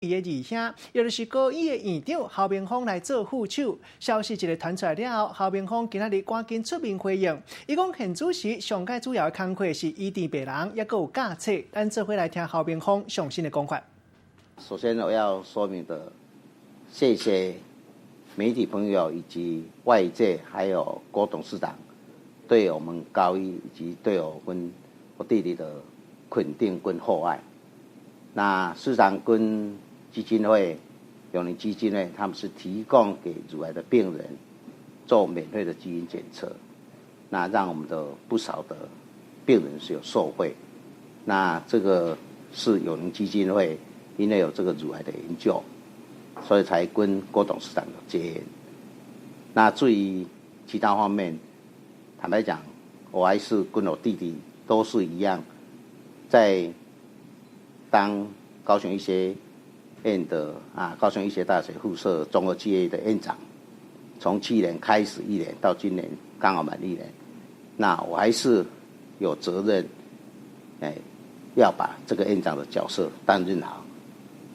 伊的二兄，也就是高醫的院長侯明鋒來做副手。消息一个傳出來了後，侯明鋒今仔日趕緊出面回應，伊講現主時上蓋主要的工課是醫治病人，抑閣有教冊。咱做伙來聽侯明鋒上新的講法。首先我要說明的，謝謝媒體朋友以及外界，還有郭董事長對我們高醫以及對我跟我弟弟的肯定跟厚愛。那市長跟基金會、永齡基金會，他們是提供給乳癌的病人做免費的基因檢測，那讓我們的不少的病人是有受惠。那這個是永齡基金會，因為有這個乳癌的研究，所以才跟郭董事長有結緣。那至於其他方面，坦白講，我還是跟我弟弟都是一樣，在當高雄醫學院的啊，高雄醫學大學附設綜合醫院的院長，從去年開始一年到今年剛好滿一年，那我還是有責任，哎，要把這個院長的角色擔任好。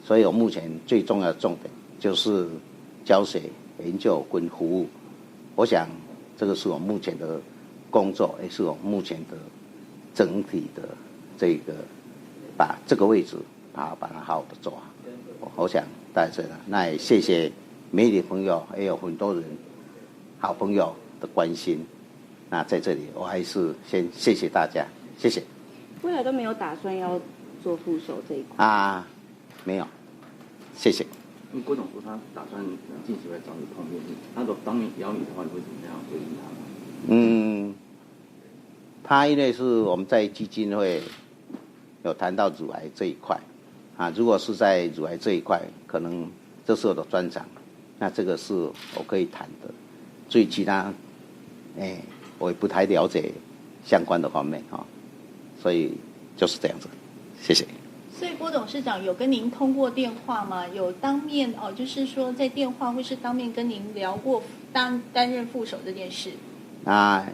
所以我目前最重要的重點就是教學、研究跟服務。我想這個是我目前的工作，也是我目前的整體的這個把這個位置把它好好的做好。我想大概這樣，那也謝謝媒體朋友，也有很多人好朋友的關心。那在這裡，我還是先謝謝大家，謝謝。未來都沒有打算要做副手這一塊啊？沒有，謝謝。因為郭董說他打算近期會找你碰面，他如果當面邀你的話，你會怎麼樣回應他？嗯，他因為是我們在基金會有談到乳癌這一塊。啊，如果是在乳癌這一塊，可能這是我的專長，那這個是我可以談的。至於其他，哎，我也不太了解相關的方面哈，所以就是這樣子。謝謝。所以郭董事長有跟您通過電話嗎？有當面哦，就是說在電話或是當面跟您聊過擔任副手這件事？啊，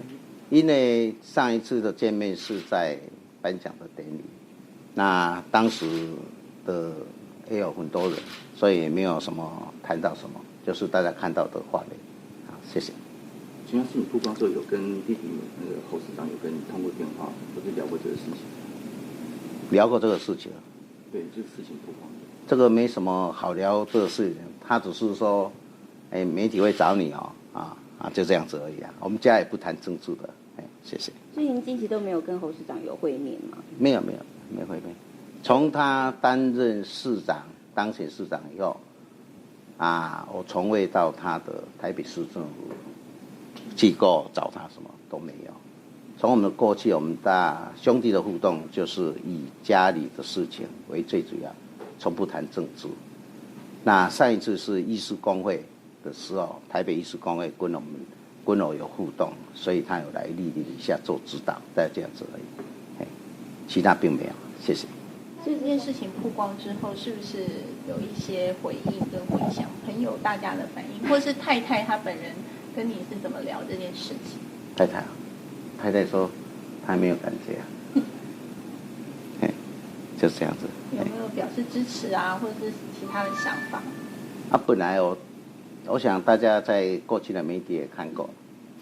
因為上一次的見面是在頒獎的典禮，那當時的也有很多人，所以也沒有什麼談到什麼，就是大家看到的畫面。好，謝謝。請問事情曝光之後，有跟弟弟那個侯市長有跟你通過電話，或者聊過這個事情？聊過這個事情。對，這個事情曝光。這個沒什麼好聊這個事情，他只是說，哎，媒體會找你哦，啊啊，就這樣子而已啊。我們家也不談政治的，哎，謝謝。所以您近期都沒有跟侯市長有會面嗎？沒有，沒有，沒會面。從他擔任市長、當選市長以後，啊，我從未到他的台北市政府機構找他，什麼都沒有。從我們的過去，我們大兄弟的互動就是以家裡的事情為最主要，從不談政治。那上一次是醫師公會的時候，台北醫師公會跟我們跟我有互動，所以他有來蒞臨一下做指導，大概這樣子而已。其他並沒有。謝謝。所以這件事情曝光之後，是不是有一些回應跟回響？朋友大家的反應，或是太太她本人跟你是怎麼聊這件事情？太太，太太說她沒有感覺啊，嘿，就是這樣子。有沒有表示支持啊，或者是其他的想法？啊，本來我想大家在過去的媒體也看過，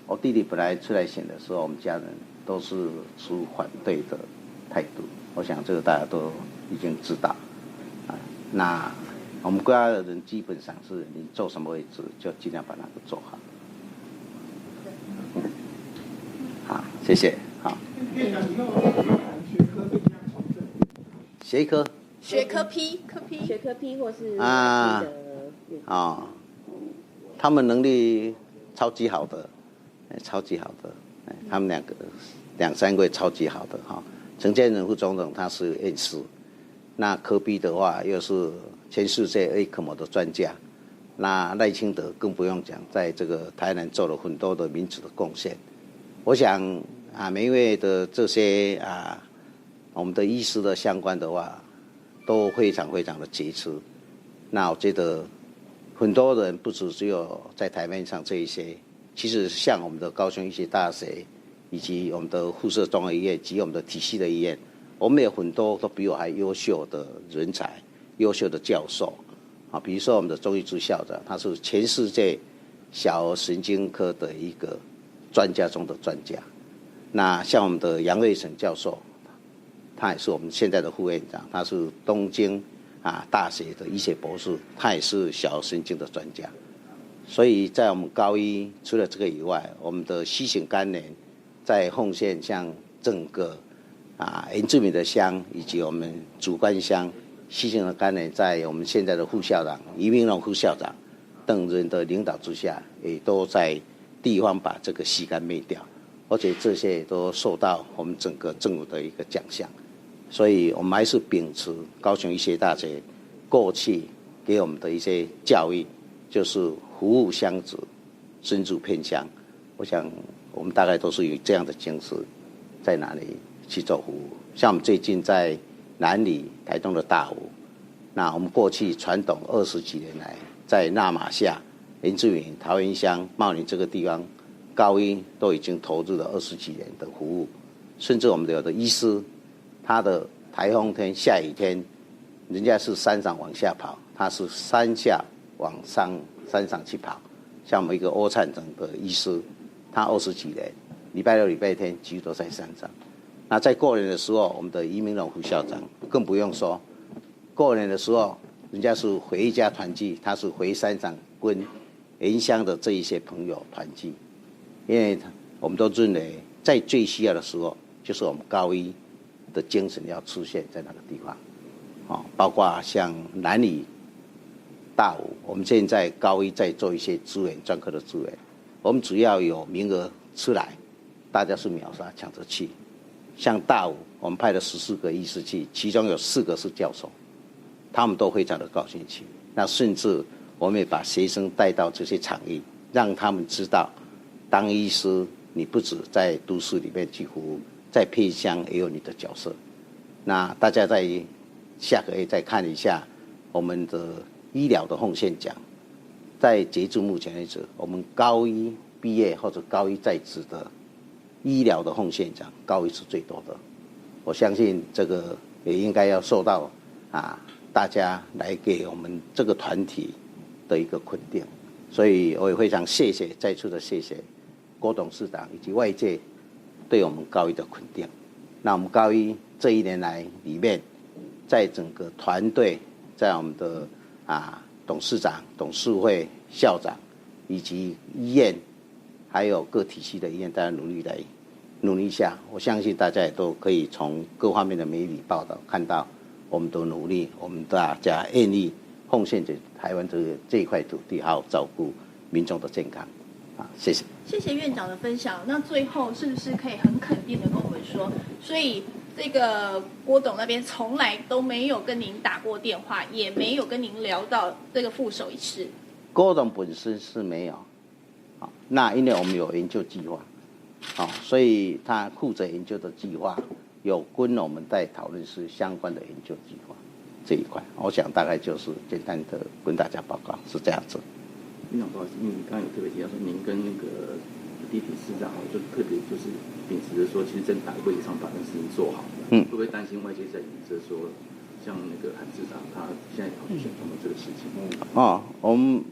我弟弟本來出來選的時候，我們家人都是持反對的態度。我想這個大家都已經知道，啊，那我們國家的人基本上是你做什麼位置，就盡量把那個做好。好，謝謝。好。學科？學科 P，科 P，學科 P 或是啊啊，他們能力超級好的，超級好的，他們兩個兩三位超級好的哈。陳建仁副總統他是院士，那柯 P 的話又是全世界 ECMO 的專家，那賴清德更不用講，在這個台南做了很多的民主的貢獻。我想啊，每一位的這些啊，我們的醫師的相關的話，都非常非常的傑出。那我覺得很多人不只只有在台面上這一些，其實像我們的高雄醫學大學，以及我們的附設綜合醫院及我們的體系的醫院，我們有很多都比我還優秀的人才。優秀的教授，啊，比如說我們的鍾玉珠校長，他是全世界小兒神經科的一個專家中的專家。那像我們的楊瑞成教授，他也是我們現在的副院長，他是東京大學的醫學博士，他也是小兒神經的專家。所以在我們高醫除了這個以外，我們的 C 型肝炎在奉獻，像整個原住民的鄉以及我們主觀鄉 C 型的肝炎，在我們現在的副校長余明龍副校長等人的領導之下，也都在地方把這個 C 肝滅掉，而且這些都受到我們整個政府的一個獎項。所以我們還是秉持高雄醫學大學過去給我們的一些教育，就是服務鄉梓，深入偏鄉。我想我們大概都是有這樣的精神，在哪裡去做服務。像我們最近在南里、台東的大武，那我們過去傳統20幾年來，在那瑪夏、林志穎、桃園鄉、茂林這個地方，高醫都已經投入了20幾年的服務，甚至我們的有的醫師，他的颱風天、下雨天，人家是山上往下跑，他是山下往上山上去跑。像我們一個柯燦成的醫師，他20幾年，禮拜六、禮拜天幾乎都在山上。那在過年的時候，我們的余明龍副校長更不用說，過年的時候，人家是回家團聚，他是回山上跟原鄉的這一些朋友團聚，因為我們都認為，在最需要的時候，就是我們高醫的精神要出現在那個地方，包括像南里、大武，我們現在高醫在做一些資源專科的資源，我們只要有名額出來，大家是秒殺搶着去。像大武，我們派了14個醫師去，其中有4個是教授，他們都非常的高興去。那甚至我們也把學生帶到這些場域，讓他們知道，當醫師你不止在都市裡面去服務，在偏鄉也有你的角色。那大家在下個月再看一下我們的醫療的奉獻獎，在截至目前為止，我們高醫畢業或者高醫在職的醫療的奉獻獎，高醫是最多的。我相信這個也應該要受到大家來給我們這個團體的一個肯定，所以我也非常謝謝，再次的謝謝郭董事長以及外界對我們高醫的肯定。那我們高醫這一年來裡面，在整個團隊，在我們的董事長、董事會、校長以及醫院，還有各體系的醫院，大家努力來努力一下，我相信大家也都可以從各方面的媒體報道看到我們的努力，我們大家願意奉獻給台灣這一塊土地，好好照顧民眾的健康。謝謝。謝謝院長的分享。那最後是不是可以很肯定的跟我們說，所以這個郭董那邊從來都沒有跟您打過電話，也沒有跟您聊到這個副手一事？郭董本身是沒有，那因為我們有研究計劃，所以他負責研究的計劃有跟我們在討論是相關的研究計劃這一塊，我想大概就是簡單的跟大家報告是這樣子。院長不好意思，因為你剛剛有特別提到說，您跟那個地體市長就特別就是秉持着說，其實在哪個位置上把這事情做好，會不會擔心外界在影射說，像那個韓市長他現在跑去選總統這個事情？我們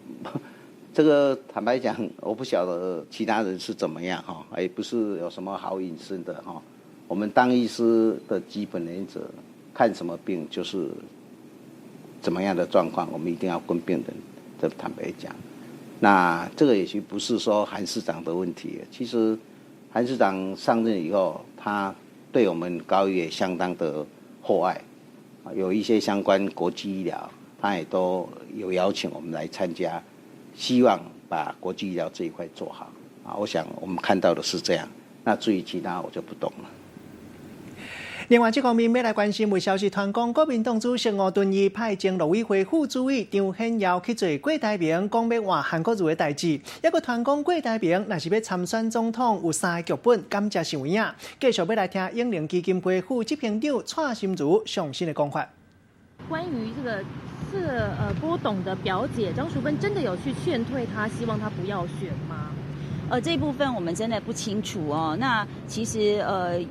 這個坦白講，我不曉得其他人是怎麼樣哈，也不是有什麼好隱身的哈。我們當醫師的基本原則，看什麼病就是怎麼樣的狀況，我們一定要跟病人這坦白講。那這個也許不是說韓市長的問題，其實韓市長上任以後，他對我們高醫也相當的厚愛，有一些相關國際醫療，他也都有邀請我們來參加，希望把國際醫療這一塊做好。我想我們看到的是這樣，那至於其他我就不懂了。另外，這方面欲來關心的消息，傳講國民黨主席吳敦義派前陸委會副主委張顯耀去做郭台銘，講欲換韓國瑜的代誌。抑閣傳講郭台銘若是欲參選總統，有三个劇本，敢遮是有影。繼續欲來聽永齡基金會副執行長蔡心如上新的講法。關於這個郭董的表姐張淑芬，真的有去勸退他，希望他不要選嗎？這部分我們真的不清楚哦。那其實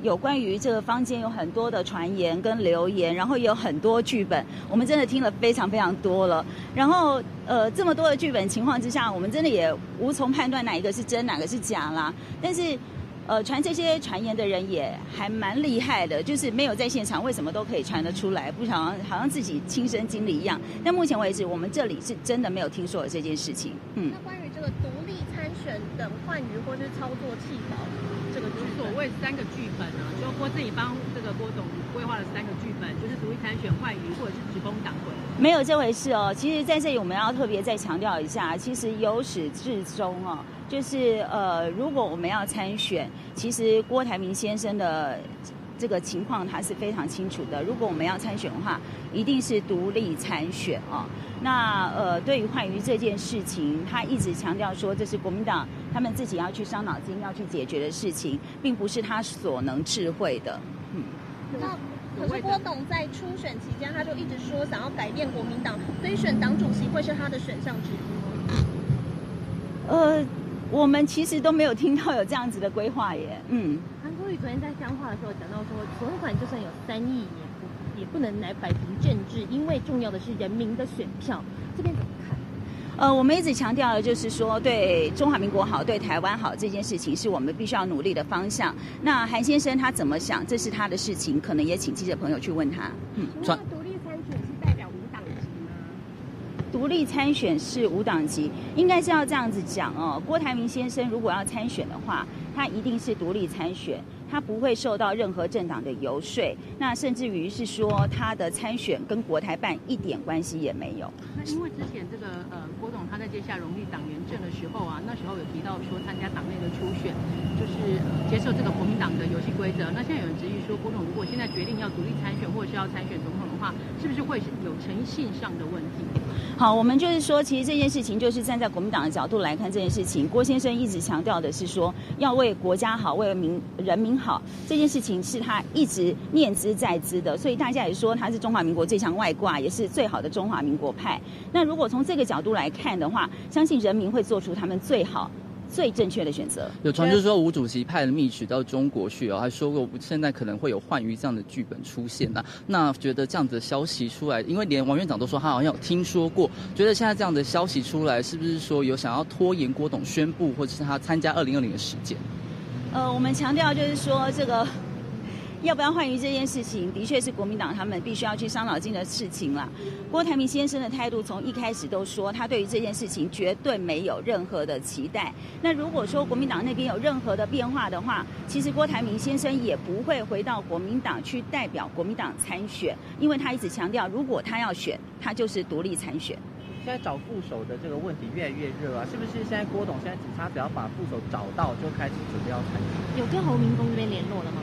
有關於這個坊間有很多的傳言跟流言，然後也有很多劇本，我們真的聽了非常非常多了。然後這麼多的劇本情況之下，我們真的也無從判斷哪一個是真，哪個是假啦。但是傳這些傳言的人也還蠻厲害的，就是沒有在現場，為什麼都可以傳得出來？不好像好像自己親身經歷一樣。但目前為止，我們這裡是真的沒有聽說有這件事情。嗯。那關於這個獨立參選等換瑜或是操作棄保，這個所謂三個劇本啊，就郭正儀幫這個郭董規劃了三個劇本，就是獨立參選、換瑜或者是直攻黨魁。沒有這回事哦。其實在這裡我們要特別再強調一下，其實由始至終哦，就是如果我們要參選，其實郭台銘先生的這個情況他是非常清楚的。如果我們要參選的話，一定是獨立參選哦。那對於換瑜這件事情，他一直強調說這是國民黨他們自己要去傷腦筋、要去解決的事情，並不是他所能置喙的。嗯。那可是郭董在初選期間，他就一直說想要改變國民黨，所以選黨主席會是他的選項之一。我們其實都沒有聽到有這樣子的規劃耶。嗯。韓國瑜昨天在講話的時候講到說，存款就算有3億也不能來擺平政治，因為重要的是人民的選票。這邊怎麼看？我們一直強調的就是說，對中華民國好，對台灣好這件事情，是我們必須要努力的方向。那韓先生他怎麼想，這是他的事情，可能也請記者朋友去問他。嗯。那獨立參選是代表無黨籍嗎？獨立參選是無黨籍，應該是要這樣子講哦。郭台銘先生如果要參選的話，他一定是獨立參選。他不會受到任何政黨的遊說，那甚至於是說他的參選跟國台辦一點關係也沒有。那因為之前這個郭董他在接下榮立黨員證的時候啊，那時候有提到說參加黨內的初選，就是接受這個國民黨的遊戲規則。那現在有人質疑說，郭董如果現在決定要獨立參選或者是要參選總統的話，是不是會有誠信上的問題？好，我們就是說，其實這件事情就是站在國民黨的角度來看這件事情。郭先生一直強調的是說，要為國家好，為人民好，這件事情是他一直念茲在茲的，所以大家也說他是中華民國最強外掛，也是最好的中華民國派。那如果從這個角度來看的話，相信人民會做出他們最好、最正確的選擇。有傳就是說，吳主席派了密使到中國去哦，還說過現在可能會有換瑜這樣的劇本出現啊。那覺得這樣子的消息出來，因為連王院長都說他好像有聽說過，覺得現在這樣的消息出來，是不是說有想要拖延郭董宣布或者是他參加2020的時間？我們強調就是說，這個要不要換瑜這件事情，的確是國民黨他們必須要去傷腦筋的事情啦。郭台銘先生的態度從一開始都說，他對於這件事情絕對沒有任何的期待。那如果說國民黨那邊有任何的變化的話，其實郭台銘先生也不會回到國民黨去代表國民黨參選，因為他一直強調，如果他要選，他就是獨立參選。現在找副手的這個問題越來越熱啊，是不是？現在郭董現在只差只要把副手找到，就開始準備要參選。有跟侯明峰這邊聯絡了嗎？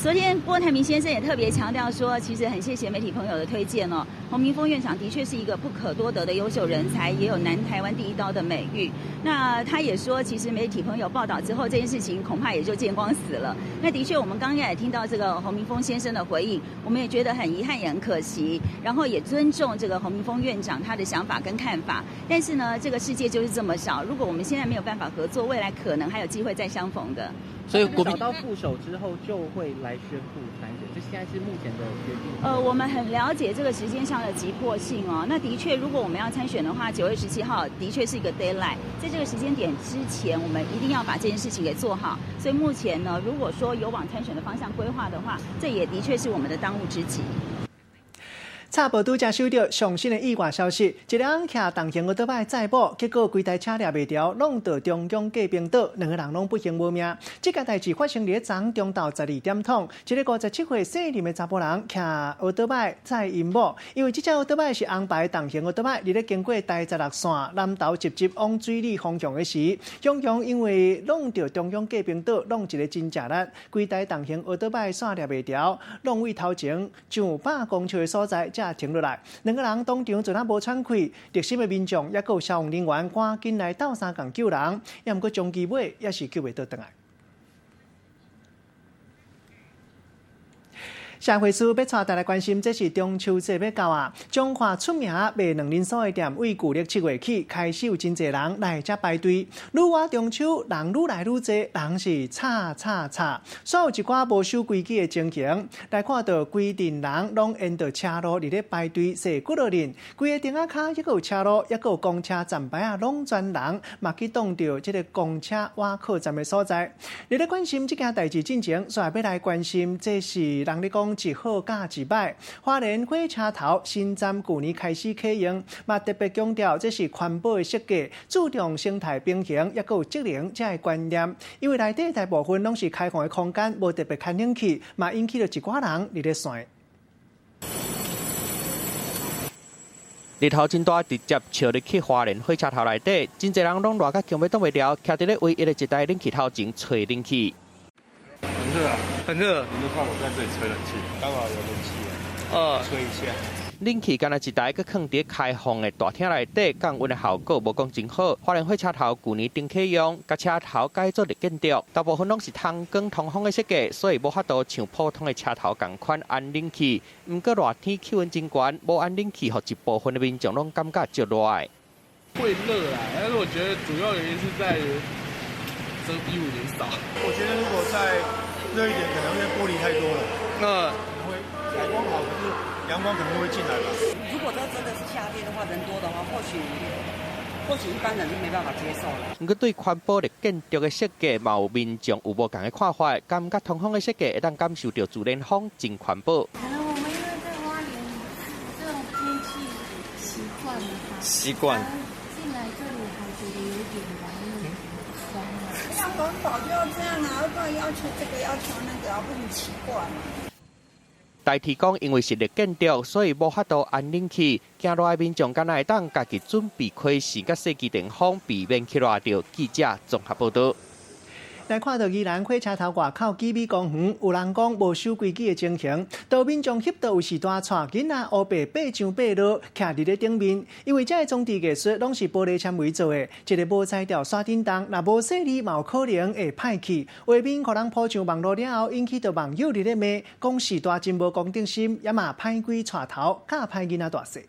昨天郭台銘先生也特別強調說，其實很謝謝媒體朋友的推薦哦。侯明峰院長的確是一個不可多得的優秀人才，也有南台灣第一刀的美譽。那他也說，其實媒體朋友報道之後，這件事情恐怕也就見光死了。那的確，我們剛剛也聽到這個侯明峰先生的回應，我們也覺得很遺憾，也很可惜。然後也尊重這個侯明峰院長他的想法跟看法。但是呢，這個世界就是這麼小，如果我們現在沒有辦法合作，未來可能還有機會再相逢的。所以找到副手之後就會來宣布參選，這現在是目前的決定。我們很了解這個時間上的急迫性哦。那的確，如果我們要參選的話，9月17號的確是一個 deadline，在這個時間點之前，我們一定要把這件事情給做好。所以目前呢，如果說有往參選的方向規劃的話，這也的確是我們的當務之急。插報拄才收著上新的意外消息，一個人騎重型歐多擺載某，結果規台車掠袂牢，挵著中央隔冰島，兩個人攏不幸無命。這件代誌發生佇咧昨昏中晝12點通，一個57歲姓林的查埔人騎歐多擺載𪜶某，因為這隻歐多擺是紅牌重型歐多擺，佇咧經過台16線南投集集往水里方向的時，雄雄因為挵著中央隔冰島，挵一个真食力，規台重型歐多擺煞掠袂牢，挵位頭前上百公尺的所在才停落來，兩個人當場就那無喘氣，熱心的民眾抑閣有消防人員趕緊來鬥相共救人，抑毋過終其尾也是救袂倒轉來。社會事欲帶大家關心，這是中秋節欲到啊！彰化出名賣卵磷酥的店，對舊曆七月起開始有真濟人來遮排隊。愈倚中秋，人愈來愈濟，人是吵吵吵。煞有一寡無守規矩的情形，來看到規陣人攏沿著車路佇咧排隊，踅幾落輪，規个亭仔跤，抑閣有車路，抑閣有公車站牌仔，攏全人，嘛去擋著這个公車倚靠站的所在。佇咧關心這件代誌進前，煞欲來關心，這是人咧講一好佮一䆀。花蓮火車頭新站舊年開始啟用，嘛特別強調這是環保的設計，注重生態平衡，抑閣有節能這个觀念。因為內底大部分攏是開放的空間，無特別開冷氣，嘛引起著一寡人佇咧旋。日頭真大，直接笑入去花蓮火車頭內底，真濟人攏熱甲強欲擋袂牢，徛佇咧唯一的一台冷氣頭前吹冷氣。很熱啊，很熱。你們看我在這裡吹冷氣，剛好有冷氣啊，吹一下。冷氣干焦一台，閣囥佇開放的大廳內底，降溫的效果無講真好。花蓮火車頭舊年頂啟用，共車頭改做綠建築，大部分攏是通光通風的設計，所以無法度像普通的車頭仝款按冷氣。毋過熱天氣溫真懸，無按冷氣，予一部分的民眾攏感覺足熱的。會熱啦，但是我覺得主要原因是在於遮蔽物點少。我覺得如果再熱一點，可能因為玻璃太多了，那可能會採光好，可是陽光可能會進來吧。如果這真的是夏天的話，人多的話，或許一般人就沒辦法接受了。毋過對環保綠建築的設計，嘛有民眾有無仝的看法，感覺通風的設計會當感受著自然風，真環保。可能我們因為在花蓮這種天氣習慣了吧。習慣。進來這裡還覺得有點涼又酸啊。像環保就要這樣啊，不然要求這個要求那個，不很奇怪嗎？台鐵講，因為是綠建築，所以無法度按冷氣。驚熱的民眾敢若會當家己準備開扇佮細機電風，避免去熱著。記者綜合報導。來看到宜蘭火車頭外口基美公園，有人講無守規矩的情形，當民眾翕著有時段帶囡仔烏白爬上爬落，徛佇咧頂面。因為這个裝置藝術攏是玻璃纖維做的，一个無才調煞振動，若無細膩嘛有可能會歹去。畫面予人鋪上網路了後，引起著網友佇咧罵，講序大真無公德心，也嘛歹鬼帶頭教歹囡仔大細。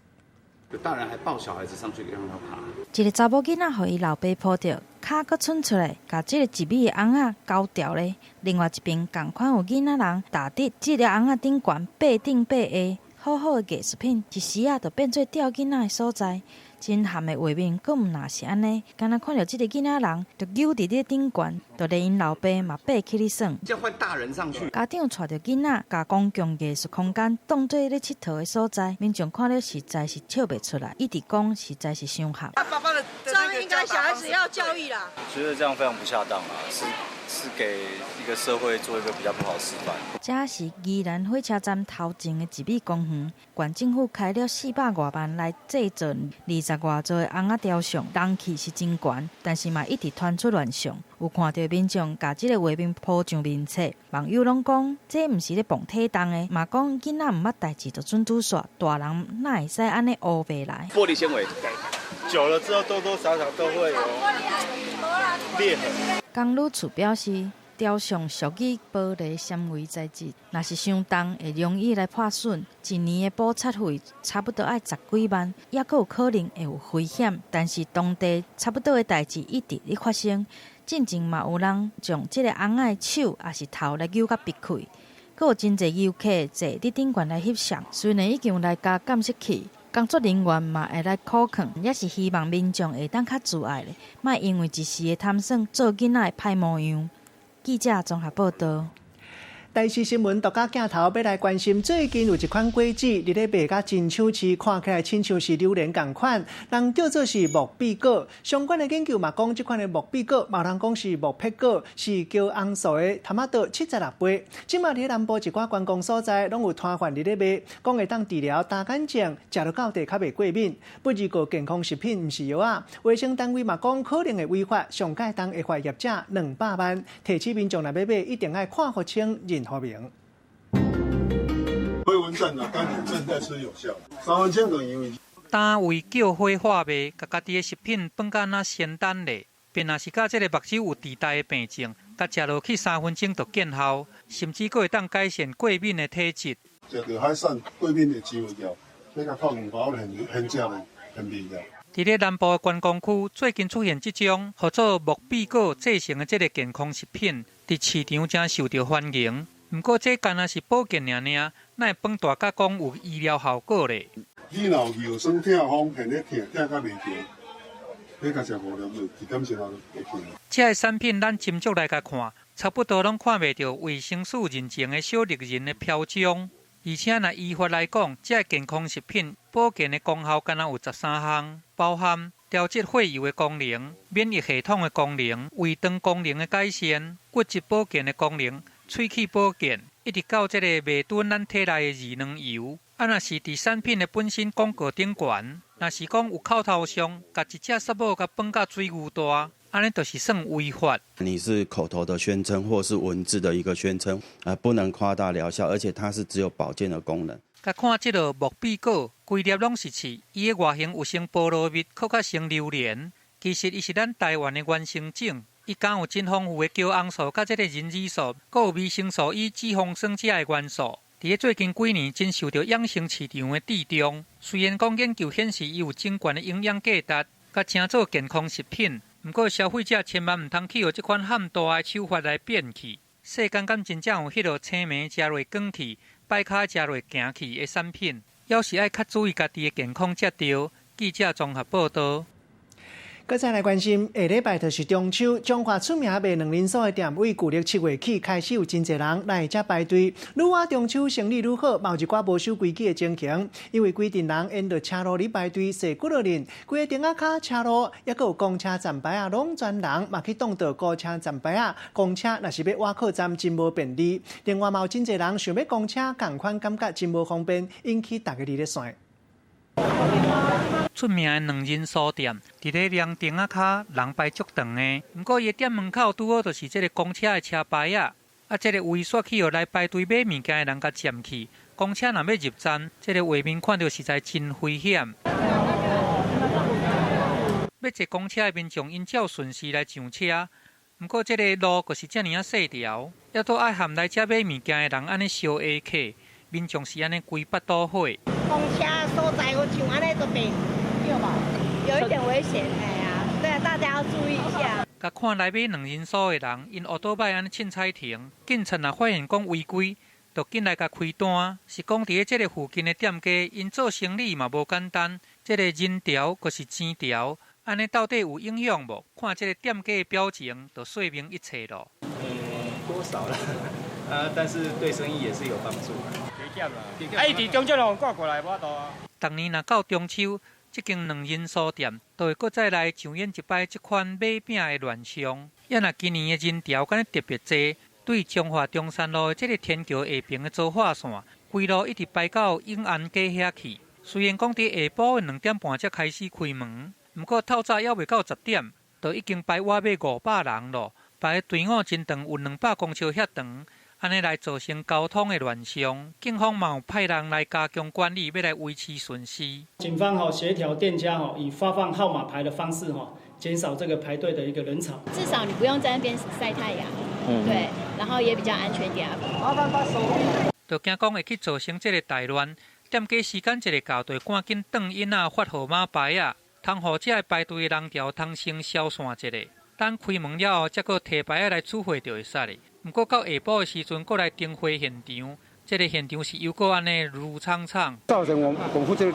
大人還抱小孩子上去讓他爬。一个查某囡仔予伊老爸抱著，跤閣伸出來，共這个一米的尪仔勾牢咧。另外一邊仝款有囡仔人踏佇這个尪仔頂懸爬頂爬下，好好的藝術品，一時仔就變做吊囡仔的所在。真譀的畫面，閣毋若是按呢，敢若看著這个囡仔人，就扭佇咧頂懸，就連𪜶老爸嘛爬起咧耍。叫換大人上去。家長帶著囡仔，共公共藝術空間當做咧𨑨迌的所在，民眾看了實在是笑袂出來，一直講實在是傷譀。爸爸的這樣應該小孩子要教育啦。覺得這樣非常不恰當啊，是給一個社會做一個比較不好示範。這是宜蘭火車站頭前的一米公園，縣政府開了400外萬來製作20外座的尪仔雕像，人氣是真懸，但是嘛一直傳出亂象。有看著民眾共這个畫面鋪上面冊，網友攏講這毋是咧磅體重的，嘛講囡仔毋捌代誌就準拄煞，大人哪會使按呢烏白來？玻璃纖維，久了之後多多少少都會有裂痕。工旅處表示，雕像屬於玻璃纖維材質，若是傷重會容易來破損。一年的補漆費差不多愛10幾萬，猶閣有可能會有危險。但是當地差不多的代誌一直咧發生，進前嘛有人將這个尪仔的手抑是頭來扭甲篕開，閣有真濟遊客坐佇頂懸來翕相。雖然已經有來加監視器，工作人員嘛會來考看，也是希望民眾會當較自愛咧，莫因為一時的貪耍做囡仔的歹模樣。記者綜合報導。台視新聞獨家鏡頭欲來關心，最近有一款果子，佇咧賣甲真搶市，看起來親像是榴蓮仝款，人叫做是木筆果。相關的研究嘛講，這款的木筆果，嘛有人講是木撇果，是高紅素的，差不多76倍。這馬佇南部一寡觀光所在，攏有攤販佇咧賣，講會當治療焦疳症，食落到底較袂過敏。不過健康食品毋是藥仔，衛生單位嘛講可能會違法，上蓋當會罰業者200萬。提醒民眾若欲買，一定愛看予清認予明。回紋站啊，當你正在吃有效，三文千等因為單位叫火化賣，共家己的食品放甲若仙丹咧，便若是佮這个目睭有痴呆的病症，共食落去3分鐘就見效，甚至閣會當改善過敏的體質。食著海產過敏會治袂掉，你共泡兩包現現食咧，現味掉。佇咧南部的觀光區，最近出現這種號做木筆果製成的這个健康食品，佇市場誠受著歡迎。毋過這干焦是保健爾爾，哪會放大甲講有醫療效果咧？你若有腰酸痛風，現咧疼疼甲袂停，你共食五粒就一點鐘就會去。這个產品咱斟酌來共看，差不多攏看袂著衛生署認證的小綠人的標章。而且若依法來講，這个健康食品保健的功效干焦有13項，包含調節血油的功能、免疫系統的功能、胃腸功能的改善、骨質保健的功能、喙齒保健，一直到這个袂吞咱體內的二卵油。啊，若是佇產品的本身廣告頂懸，若是講有口頭上，共一隻沙母共放甲水牛大，按呢就是算違法。你是口頭的宣稱或是文字的一個宣稱，不能誇大療效，而且它是只有保健的功能。共看這个木筆果，規粒攏是刺，伊的外形有成菠蘿蜜，閣較成榴蓮。其實伊是咱台灣的原生種，伊含有真豐富的茄紅素，佮這个荏子素，閣有維生素 E、脂肪酸這个元素。佇咧最近幾年，真受著養生市場的注重。雖然講研究顯示伊有真懸的營養價值，佮稱做健康食品，毋過消費者千萬毋通去予這款譀大的手法來騙去。世間敢真正有彼落青暝食落轉去，擺跤食落行去的產品，猶是愛較注意家己的健康才對。記者綜合報導。閣再來關心，下禮拜就是中秋，彰化出名賣卵仁酥的店，對舊曆7月起開始有真濟人來遮排隊。女仔中秋生意愈好，嘛有一寡無守規矩的情形，因為規陣人沿著車路咧排隊，踅幾落陣，規个亭仔跤車路，抑閣有公車站牌仔，攏全人嘛去擋著公車站牌仔，公車若是欲倚靠站真無便利。另外嘛有真濟人想欲公車，仝款感覺真無方便，引起大家佇咧線。出名的卵仁酥店，佇咧涼亭仔跤人排足長的。毋過伊的店門口拄好就是這个公車的車牌仔，啊，這个位煞去予來排隊買物件的人共佔去。公車若欲入站，這个畫面看著實在真危險。欲坐公車的民眾，𪜶照順序來上車。毋過這个路閣是遮爾仔細條，猶閣愛和來遮買物件的人按呢相下客，民眾是按呢規腹肚火。公車所在有像按呢就袂對無？有一點危險，哎呀，對啊，大家要注意一下。共看來買卵仁酥的人，𪜶烏多擺按呢凊彩停，警察若發現講違規，就緊來共開單。是講佇咧這个附近的店家，𪜶做生理嘛無簡單，這个人潮閣是錢潮，按呢到底有影響無？看這个店家的表情，就說明一切咯。多少啦？啊，但是對生意也是有幫助。啊，伊佇中正路掛過來，無法度啊。逐年若到中秋，這間卵仁酥店就會閣再來上演一擺這款買餅的亂象。也若今年的人潮敢若特別濟，對彰化中山路的這个天橋下爿的彰化線，規路一直排到永安街遐去。雖然講佇下晡的2點半才開始開門，毋過透早猶未到10點，就已經排倚欲500人咯。排的隊伍真長，有200公尺遐長。按呢來造成交通的亂象，警方嘛有派人來加強管理，欲來維持順序。警方吼協調店家吼，以發放號碼牌的方式吼，減少這個排隊的一個人潮。至少你不用在那邊曬太陽，對，然後也比較安全點。麻煩把手。就驚講會去造成這个大亂，店家時間一个到，就會趕緊轉𪜶仔發號碼牌仔，通予這个排隊的人潮通先消散一下。等開門了後，才閣提牌仔來取貨就會使咧。毋過到下晡的時陣，閣來燈會現場，這个現場是猶閣按呢如蒼蒼，造成我我附近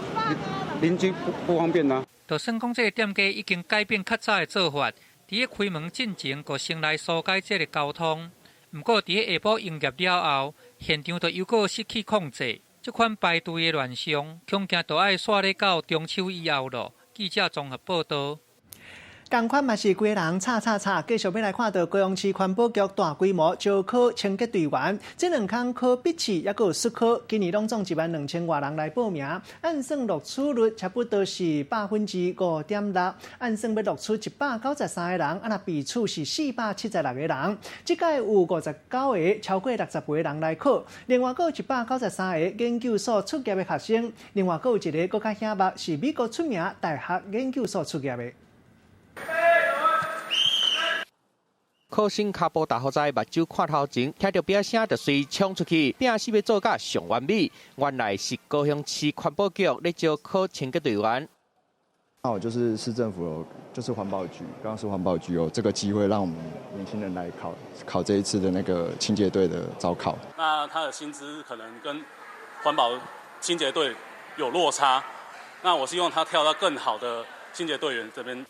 鄰居不方便啦。就算講這个店家已經改變較早的做法，佇咧開門進前，閣先來疏解這个交通。毋過佇咧下晡營業了後，現場就猶閣失去控制。這款排隊的亂象，恐驚就愛煞咧到中秋以後咯。記者綜合報導。仝款嘛是規个人吵吵吵，繼續欲來看到高雄市環保局大規模招考清潔隊員，這兩工考筆試抑閣有術考，今年攏總1萬2千外人來報名，按算錄取率差不多是5.6%，按算欲錄取193個人，啊若備取是476個人，這屆有59個超過60歲的人來考，另外閣有193個研究所畢業的學生，另外閣有一个閣較顯目是美國出名大學研究所畢業的。考生跤步踏予在，目睭看頭前，聽著鞭聲就隨衝出去，拼死欲做甲上完美。原來是高雄市環保局咧招考清潔隊員。剛好就是市政府有，就是環保局，剛剛是環保局有這個機會，讓我們年輕人來考考這一次的那個清潔隊的招考。那他的薪資可能跟環保清潔隊有落差，那我希望他跳到更好的清潔隊員這邊。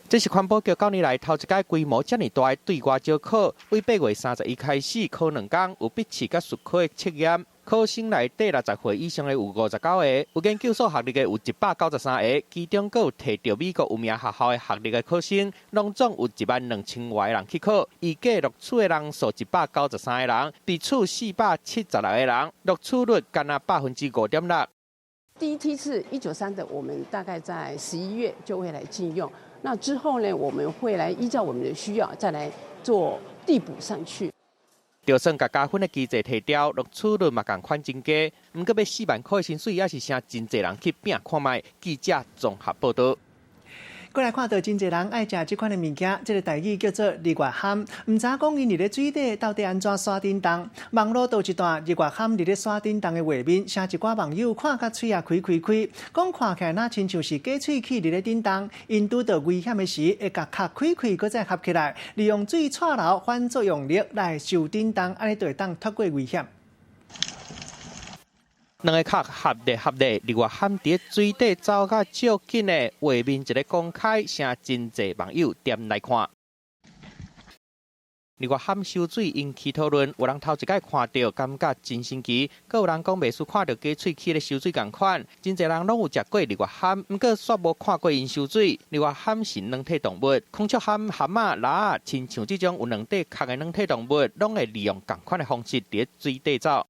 這是環保局九年來頭一屆規模遮爾大的對外招考，對8月31開始考兩工，有筆試佮術科的測驗。考生內底60歲以上的有59個，有研究所學歷的有193個，其中閣有提著美國有名學校的學歷的考生，攏總有1萬2千外人去考。預計錄取的人數193個人，備取476個人，錄取率干焦5.6%。第一梯次193的，我們大概在11月就會來進用。那之後呢，我們會來依照我們的需要，再來做遞補上去。就算共加分的機制提掉，錄取率嘛仝款真低。毋過欲4萬塊薪水，也是誠真濟人去拼看覓。記者綜合報導。過來看到真濟人愛食這款的物件，這個台語叫做日月蚶。毋知影講𪜶佇咧水底到底按怎徙振動？網路都有一段日月蚶佇咧徙振動的畫面，啥一寡網友看甲喙仔開開開，講看起來若親像是假喙齒佇咧振動。𪜶拄著危險的時，會共殼開開，閣再合起來，利用水掣流反作用力來受振動，按呢就會當脫過危險。兩个殼合咧合咧，日月蚶佇水底走甲足緊的畫面一个公開，誠真濟網友點來看。日月蚶收水引起討論，有人頭一擺看著感覺真神奇，閣有人講袂輸看著假喙齒咧收水仝款。真濟人攏有食過日月蚶，毋過煞無看過𪜶收水。日月蚶是軟體動物，孔雀蚶、蚶仔、螺仔，親像這種有兩塊殼的軟體動物，攏會利用仝款的方式佇水底走。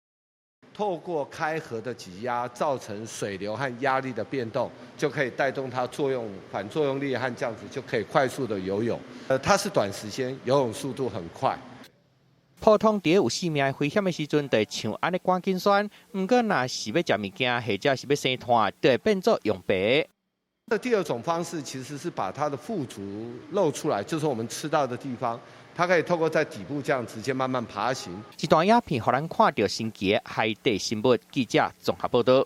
透過開合的擠壓造成水流和壓力的變動，就可以帶動它作用反作用力和這樣子就可以快速的游泳。它是短時間游泳速度很快。普通佇有生命危險的時陣，就會像按呢趕緊旋。毋過若是欲食物件，或者是欲生湠，就會變做用爬。這第二種方式其實是把它的腹足露出來，就是我們吃到的地方。它可以透過在底部這樣直接慢慢爬行。這段影片予咱看著神奇的海底生物。記者綜合報導。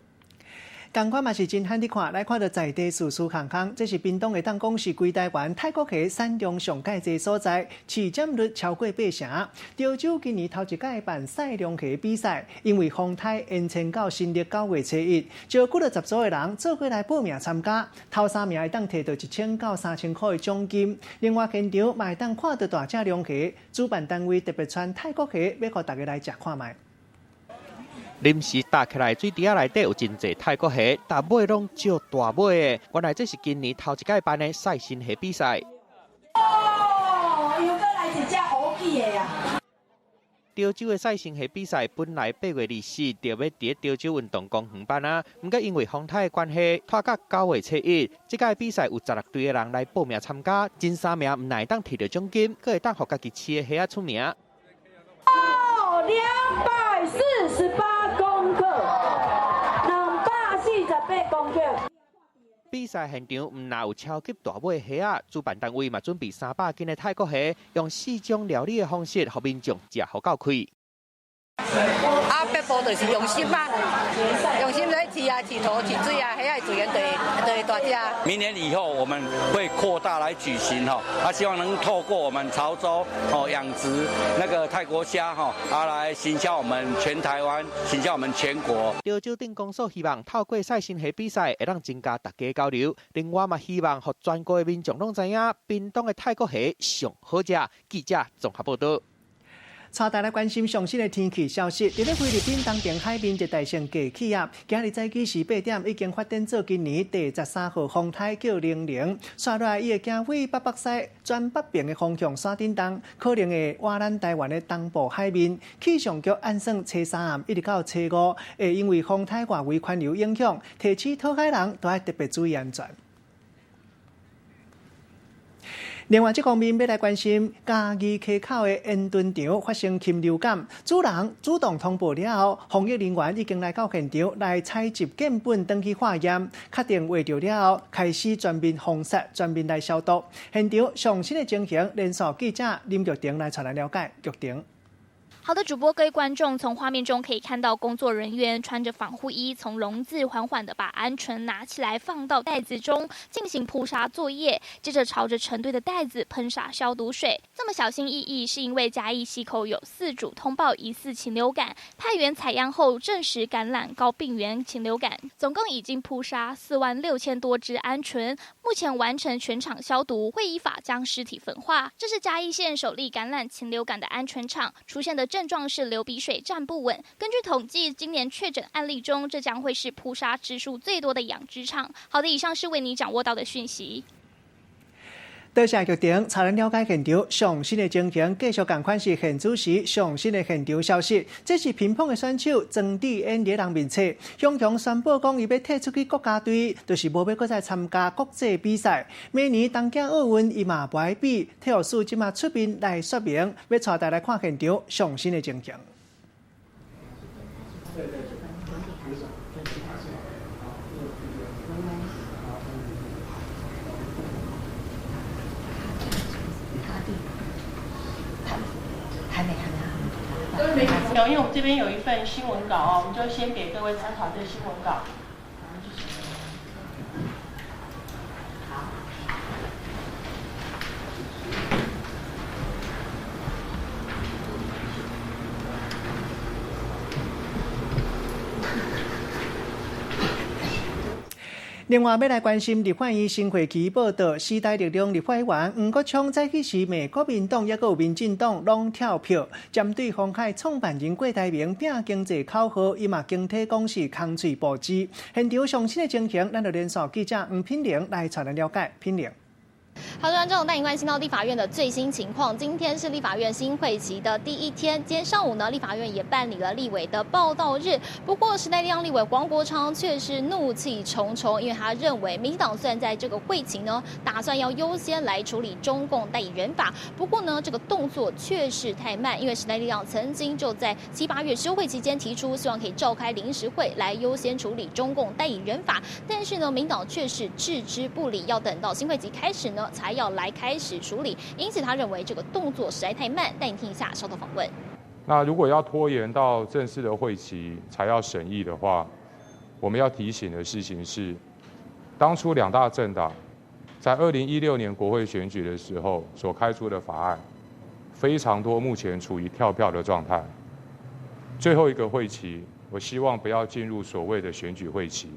仝款嘛是真罕佇看，來看著在地事事空空。這是屏東會當講是規台灣泰國蝦產量上蓋濟所在，市占率超過八成。潮州今年頭一屆辦賽龍蝦比賽，因為風颱延遲到新曆9月初1，招幾若十組的人做伙來報名參加，頭三名會當提著1000到3000塊的獎金。另外現場嘛會當看著大隻龍蝦，主辦單位特別傳泰國蝦，欲予大家來食看覓。臨時搭起來水池仔內底有真濟泰國蝦，逐尾攏足大尾的。原來這是今年頭一屆辦的賽新蝦比賽。哦，又閣來一隻烏雞的啊！潮州的賽新蝦比賽本來8月24就欲佇潮州運動公園辦啊，毋過因為風颱的關係，拖到9月初1。這屆比賽有16隊的人來報名參加，前三名毋但會當提著獎金，閣會當予家己飼的蝦仔出名。哦，248公克，248公克。比賽現場毋但有超級大尾蝦仔，主辦單位嘛準備300斤的泰國蝦，用四種料理的方式，予民眾食予夠開。啊，北部就是用心啊，用心來飼啊，飼頭、飼水啊，蝦仔自然就會大隻。明年以後我們會擴大來舉行吼，啊，希望能透過我們潮州哦養殖那個泰國蝦吼，啊來行銷我們全台灣，行銷我們全國。潮州鎮公所希望透過賽新蝦比賽，會當增加大家交流。另外嘛，希望予全國的民眾攏知影，屏東的泰國蝦上好食。記者綜合報導。帶大家關心上新的天氣消息。佇咧菲律賓東邊海面熱帶性低氣壓，今日早起時8點已經發展做今年第13號風颱，叫玲玲。紲落來，伊會行對北北西轉北邊的方向徙振動，可能會倚咱台灣的東部海面。氣象局按算初三暗一直到初五，會因為風颱外圍環流影響，提醒討海人都愛特別注意安全。另外，這方面欲來關心嘉義溪口的鵪鶉場發生禽流感，主人主動通報了後，防疫人員已經來到現場來採集樣本，轉去化驗，確定秽著了後，開始全面封殺、全面來消毒。現場上新的情形，連線記者林玉婷來帶咱了解。玉婷。好的，主播，各位觀眾，從畫面中可以看到，工作人員穿着防護衣，從籠子緩緩地把鵪鶉拿起來，放到袋子中進行撲殺作業，接着朝着成堆的袋子噴灑消毒水。這麼小心翼翼，是因為嘉義溪口有4主通報疑似禽流感，派員採樣後證實感染高病原禽流感，總共已經撲殺46000多隻鵪鶉，目前完成全場消毒，會依法將屍體焚化。這是嘉義縣首例感染禽流感的鵪鶉場出現的症狀是流鼻水、站不穩。根據統計，今年確診案例中，這將會是撲殺隻數最多的養殖場。好的，以上是為你掌握到的訊息。多謝玉婷，帶咱了解現場上新的情形，繼續仝款是現主時上新的現場消息。這是乒乓的選手莊智淵佇人面冊，雄雄宣布講伊欲退出去國家隊，就是無欲閣再參加國際比賽。明年東京奧運伊嘛無愛比，體育署這馬出面來說明，欲帶大家來看現場上新的情形。各位媒體朋友，因為我們這邊有一份新聞稿哦，我們就先給各位參考這個新聞稿。另外，欲來關心立法院新會期報道，時代力量立法委員黃國昌早起時罵國民黨抑閣有民進黨攏跳票，針對鴻海創辦人郭台銘拚經濟口號，伊嘛驚體講是空喙布舌。現場上新的情形，咱就連線記者黃品玲來帶咱了解。品玲。好的，觀眾帶您關心到立法院的最新情況。今天是立法院新會期的第一天，今天上午呢，立法院也辦理了立委的報到日。不過，時代力量立委黃國昌卻是怒氣沖沖，因為他認為民進黨雖然在這個會期呢，打算要優先來處理中共代理人法，不過呢，這個動作確實太慢。因為時代力量曾經就在7、8月休會期間提出，希望可以召開臨時會來優先處理中共代理人法，但是呢，民黨卻是置之不理，要等到新會期開始呢，才要來開始處理，因此他認為這個動作實在太慢。帶你聽一下稍後訪問。那如果要拖延到正式的會期才要審議的話，我們要提醒的事情是，當初兩大政黨在2016年國會選舉的時候所開出的法案，非常多目前處於跳票的狀態。最後一個會期，我希望不要進入所謂的選舉會期、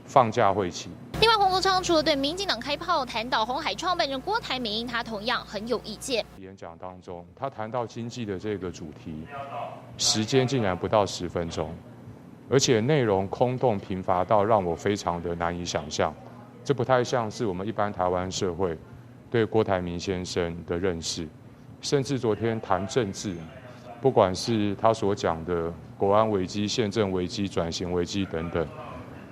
放假會期。另外，黃國昌除了對民進黨開炮，談到鴻海創辦人郭台銘，他同樣很有意見。演講當中，他談到經濟的這個主題，時間竟然不到10分鐘，而且內容空洞貧乏到讓我非常的難以想象，這不太像是我們一般台灣社會對郭台銘先生的認識。甚至昨天談政治，不管是他所講的國安危機、憲政危機、轉型危機等等。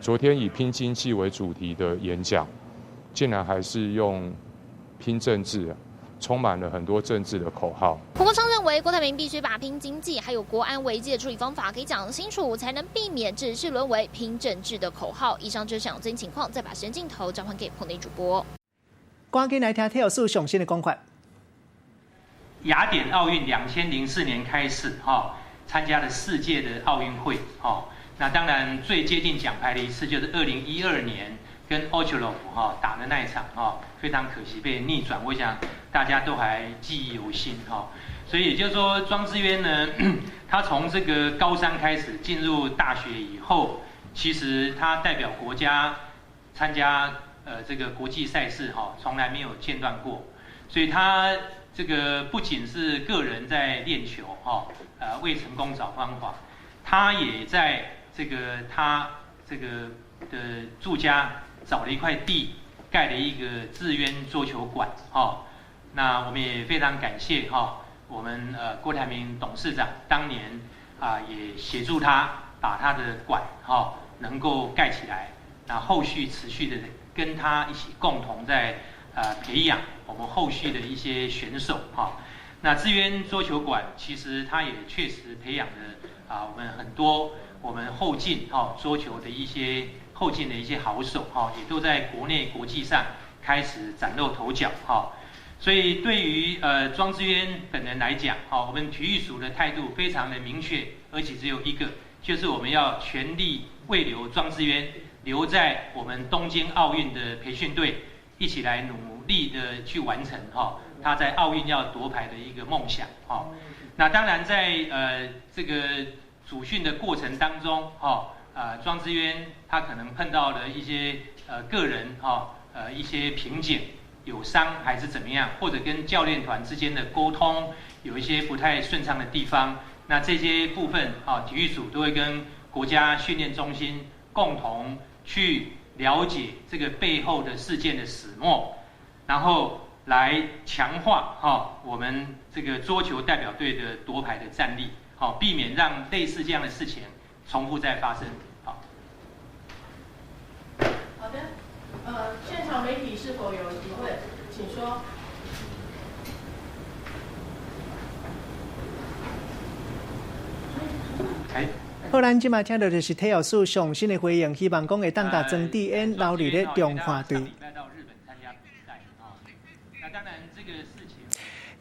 昨天以拼經濟為主題的演講，竟然還是用拼政治，充滿了很多政治的口號。黃國昌認為，郭台銘必須把拼經濟還有國安危機的處理方法給講清楚，才能避免只是淪為拼政治的口號。以上就是最新情況，再把時間鏡頭交還給棚內主播。趕緊來聽體育署上新的講法。雅典奧運2004年開始，哈，參加了4屆的奧運會，哈。那當然最接近獎牌的一次就是2012年跟奧切洛夫哈打的那一場哈，非常可惜被逆轉，我想大家都還記憶猶新哈。所以也就是說，莊智淵呢，他從這個高三開始進入大學以後，其實他代表國家參加這個國際賽事哈，從來沒有間斷過。所以他這個不僅是個人在練球哈，為成功找方法，他也在這個他這個的住家找了一塊地，蓋了一個智淵桌球館，哈。那我們也非常感謝哈，我們郭台銘董事長當年啊也協助他把他的館哈能夠蓋起來，那後續持續的跟他一起共同在培養我們後續的一些選手哈。那智淵桌球館其實它也確實培養了我們很多我們後進哈桌球的一些後進的一些好手哈，也都在國內國際上開始嶄露頭角哈。所以對於莊智淵本人來講，哈，我們體育署的態度非常的明確，而且只有一個，就是我們要全力慰留莊智淵留在我們東京奧運的培訓隊，一起來努力的去完成哈他在奧運要奪牌的一個夢想哈。那當然在這個組訓的過程當中，哈，莊智淵他可能碰到了一些個人哈一些瓶頸，有傷還是怎麼樣，或者跟教練團之間的溝通有一些不太順暢的地方，那這些部分啊，體育署都會跟國家訓練中心共同去了解這個背後的事件的始末，然後來強化哈我們這個桌球代表隊的奪牌的戰力，好，避免讓類似這樣的事情重複再發生。好，好的，現場媒體是否有提問？請說。好，咱這擺聽到就是體育署上新的回應，希望講會當共莊智淵留佇咧中華隊。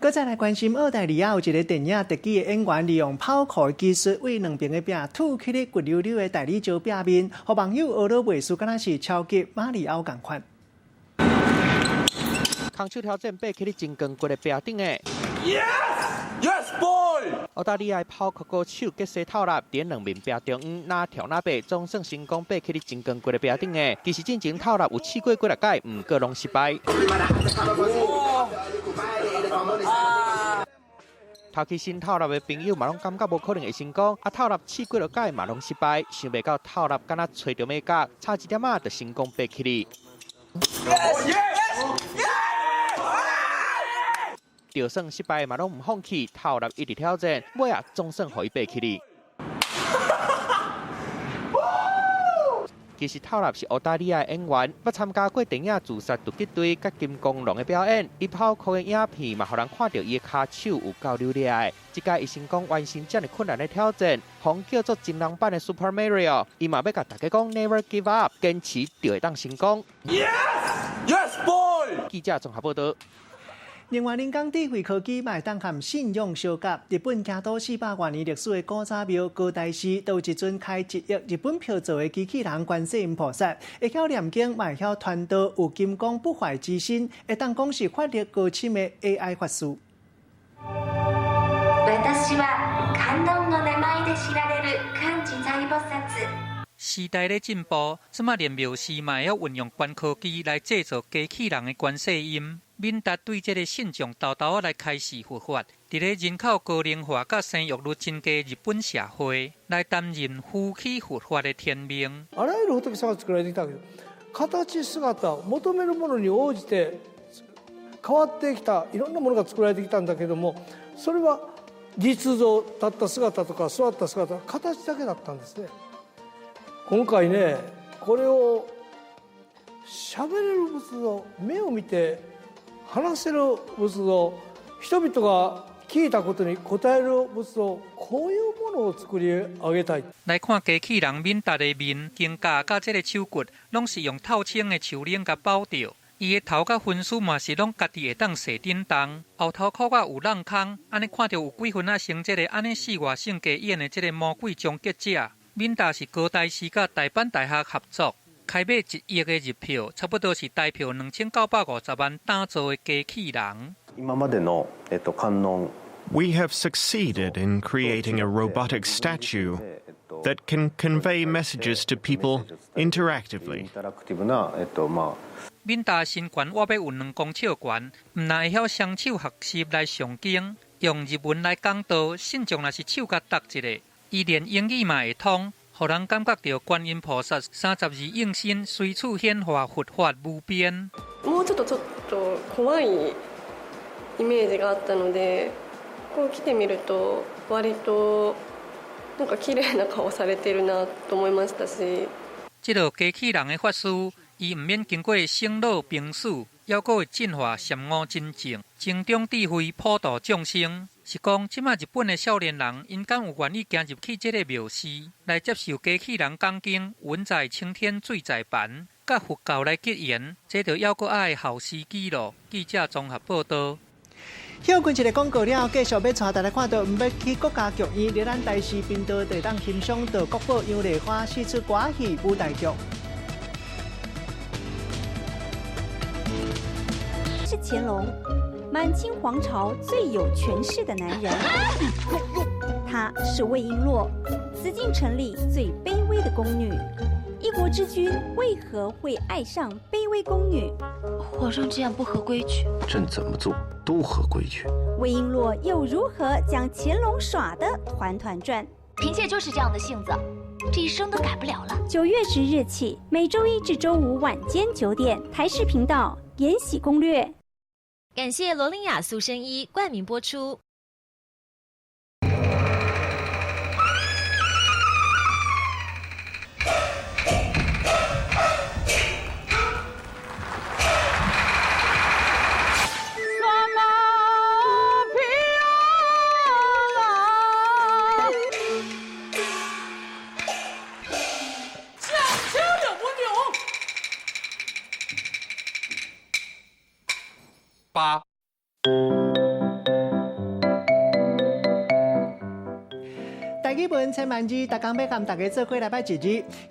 閣再來關心澳大利亞有一個電影特技的演員，利用跑酷的技術，為兩邊的壁吐起咧骨溜溜的大理石壁面，予網友學了袂輸，敢若是超級馬里奧仝款。空手挑戰爬起咧真光骨的壁頂的。 Yes! Yes, boy! 澳大利亞跑酷歌手傑西透納，佇兩面壁中央，哪跳哪爬，總算成功爬起咧真光骨的壁頂的。其實進前透納有試過幾若擺，毋過攏失敗。頭起新透納的朋友嘛，攏感覺無可能會成功。啊，透納試幾若擺嘛，攏失敗，想袂到透納敢若揣著美角，差一點仔就成功爬起哩。就算失敗嘛，攏毋放棄，透納一直挑戰，尾仔總算予伊爬起哩。其實透納是澳大利亞演員，捌參加過電影《自殺突擊隊》佮金剛狼的表演。伊跑酷的影片嘛，予人看著伊的跤手有夠流利的。這擺伊成功完成遮爾困難的挑戰，予叫做真人版的 Super Mario。伊嘛欲共大家講 Never give up，堅持就會當成功。 Yes, yes, boy。記者綜合報導。另外，人工智慧科技嘛會當和信仰相夾。日本京都400外年歷史的古早廟高大寺，都有一尊開1億日本票做的機器人觀世音菩薩，會曉念經，嘛會曉傳道，有金剛不壞之身，會當講是法力高深的 AI 法師。私は観音の名前で知られる觀自在菩薩。時代咧進步，這馬連廟師嘛會曉運用高科技來製造機器人的觀世音。敏達對這个信眾沓沓仔來開示佛法，佇咧人口高齡化佮生育率真低日本社會，來擔任呼起佛法的天命。あらゆる仏様が作られてきたけど、形姿求めるものに応じて変わってきたいろんなものが作られてきたんだけども、それは立像立った姿とか座った姿、形だけだったんですね。今回ね、これを喋れる仏像、目を見て話せる仏像、人々が聞いたことに答える仏像、こういうものを作り上げたい。來看機器人敏達的面、肩胛佮這个手骨，攏是用透清的樹奶共包著。伊的頭佮分絲嘛是攏家己會當踅振動，後頭殼仔有閬空，按呢看著有幾分仔像這个按呢四外性格演的這个魔鬼終結者。敏達是高大師佮大阪大學合作。開買1億的日票，差不多是台票2950萬打造的機器人。 We have succeeded in creating a robotic statue that can convey messages to people interactively. 敏達身懸倚欲有2公尺懸，毋但會曉雙手合十來誦經，用日文來講道，信眾若是手共搭一下，伊連英語嘛會通。予人感覺著觀音菩薩32應身隨處顯化佛法無邊。もうちょっとちょっと怖いイメージがあったので、こう来てみると割となんか綺麗な顔されてるなと思いましたし。這個機器人的法師，伊毋免經過生老病死，猶閣會進化禪悟真正，增長智慧，普度眾生。是講，這馬日本的少年人，𪜶敢有願意行入去這个廟寺，來接受機器人講經，雲在青天水在盤，佮佛教來結緣，這就猶閣愛好時機咯。記者綜合報道。歇睏一个廣告了，繼續欲帶大家看到，毋欲去國家劇院，佇咱台視頻道就會當欣賞到國寶楊麗花四出歌戲舞台劇。是乾隆，滿清皇朝最有權勢的男人。她是魏瓔珞，紫禁城裡最卑微的宮女。一國之君為何會愛上卑微宮女？皇上這樣不合規矩。朕怎麼做都合規矩。魏瓔珞又如何將乾隆耍得團團轉？嬪妾就是這樣的性子，這一生都改不了了。9月10日起，每週一至週五晚間9點，台視頻道《延禧攻略》。感謝羅琳雅塑身衣冠名播出。八。台語文千萬字，逐工欲共大家做伙來擺一字。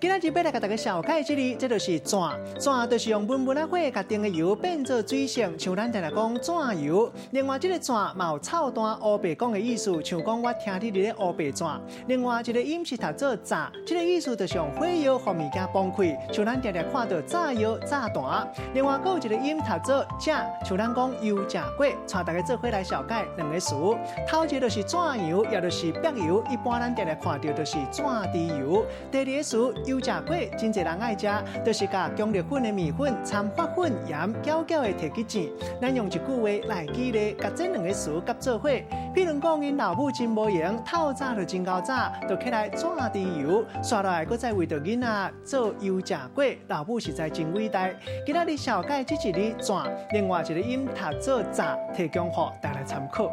今仔日欲來共大家紹介這字，這就是紙。紙就是用溫溫仔火共叮的油變做水性，像咱定定講紙油。另外，這个紙嘛有臭彈烏白講的意思，像講我聽你佇咧烏白紙。另外一个音是讀做炸，這个意思就是用火藥予物件崩開，像咱定定看著炸藥、炸彈。另外，閣有一个音讀做食，像咱講油食粿。帶大家做伙來紹介兩個詞。頭一个就是紙油，也就是柏油，一般咱定定看著就是紙豬油。第二个詞油食粿，真濟人愛食，就是共強力粉的麵粉摻發粉、鹽，攪攪的提去煎。咱用一句話來舉例，共這兩个詞夾做伙。比如講，𪜶老母真無閒，透早就真𠢕早，就起來紙豬油，煞落來閣再為著囡仔做油食粿，老母實在真偉大。今仔日紹介這一字紙，另外一个音讀做炸，提供予大家參考。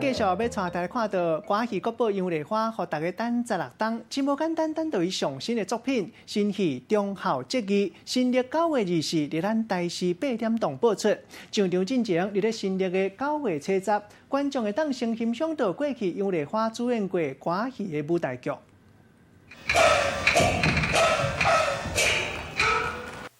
繼續欲帶大家看到歌戲國寶楊麗花，予大家等16冬，真無簡單等到伊上新的作品新戲《忠孝節義》，新曆9月24佇咱台視8點檔播出。上場進前，佇咧新曆的9月初10，觀眾會當先欣賞到過去楊麗花主演過歌戲的舞台劇。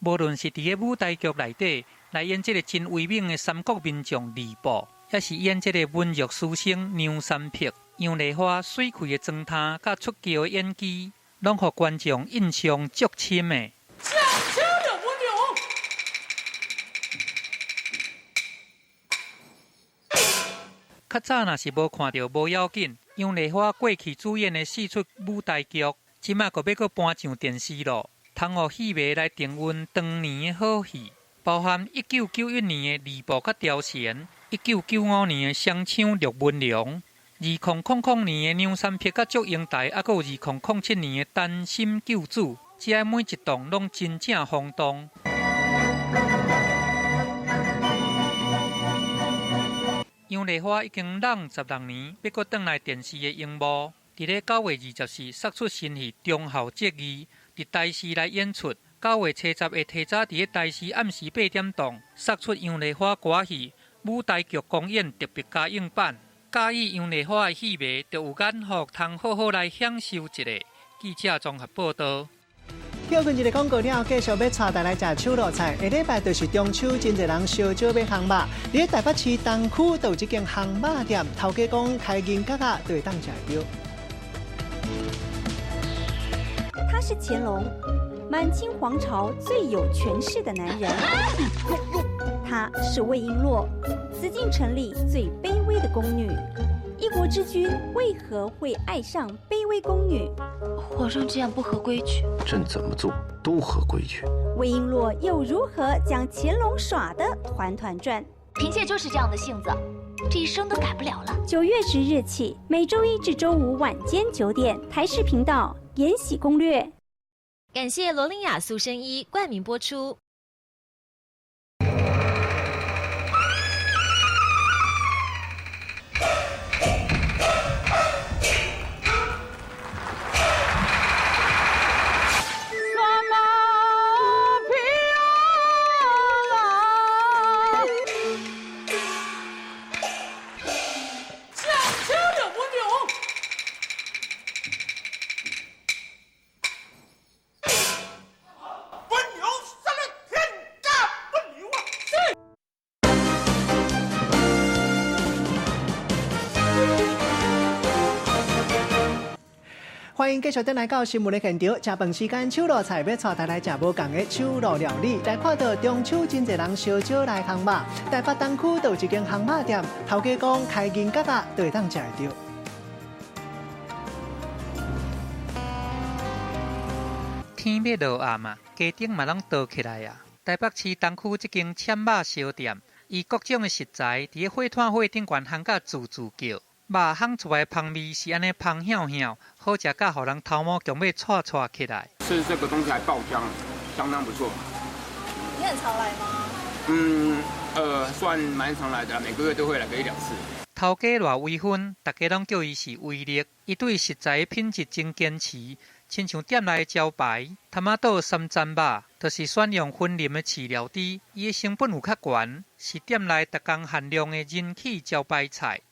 無論是佇个舞台劇內底來演這个真威猛的三國名將呂布，抑是演這个文弱書生梁山伯，楊麗花媠氣的妝頭，佮出憍的演技，攏予觀眾印象足深的。較早若是無看著無要緊，楊麗花過去主演的四齣舞台劇，這馬閣欲閣搬上電視咯，通予戲迷來重溫當年的好戲，包含1991年的呂布佮貂蟬，1995年的雙槍陸文龍，2000年的梁山伯佮祝英台，猶閣有2007年的單身救主，這每一檔攏真正轟動。楊麗花已經櫳16年，欲閣轉來電視的螢幕，佇咧9月24釋出新戲《忠孝節義》，佇台視來演出。9月初10會提早佇咧台視暗時8點檔釋出楊麗花歌戲舞台劇公演特別加映版。佮意楊麗花的戲迷，就有眼福通好好來享受一下。記者綜合報道。歇睏一个廣告了後，繼續欲帶大家來食手路菜。下禮拜就是中秋，真濟人燒酒欲烘肉。佇咧台北市東區，就有這間烘肉店，頭家講開銀角仔就會當食著。他是乾隆，滿清皇朝最有權勢的男人。她是魏瓔珞，紫禁城裡最卑微的宮女。一國之君為何會愛上卑微宮女？皇上這樣不合規矩。朕怎麼做都合規矩。魏瓔珞又如何將乾隆耍得團團轉？嬪妾就是這樣的性子，這一生都改不了了。9月10日起，每週一至週五晚間9點，台視頻道《延禧攻略》。感謝羅琳雅塑身衣冠名播出。歡迎繼續轉來到新聞的現場。食飯時間，手路菜欲帶大家來食無仝的手路料理。來看到中秋真濟人燒酒來烘肉，台北東區就有一間烘肉店，頭家講開銀角仔就會當食會著。天欲落暗啊，街燈嘛攏倒起來啊。台北市東區這間攕肉燒店，伊各種的食材佇咧火炭火頂懸烘甲滋滋叫。肉烘出來的芳味是按呢芳香香，好食甲予人頭毛強欲掣掣起來。吃這個東西還爆漿，相當不錯。你很常來嗎？算蠻常來的，每個月都會來個一兩次。頭家賴威芬，大家攏叫伊是威力。伊對食材品質真堅持，親像店內的招牌，潭仔島三層肉，就是選用雲林的飼料豬，伊的成本有較懸，是店內逐工限量的人氣招牌菜。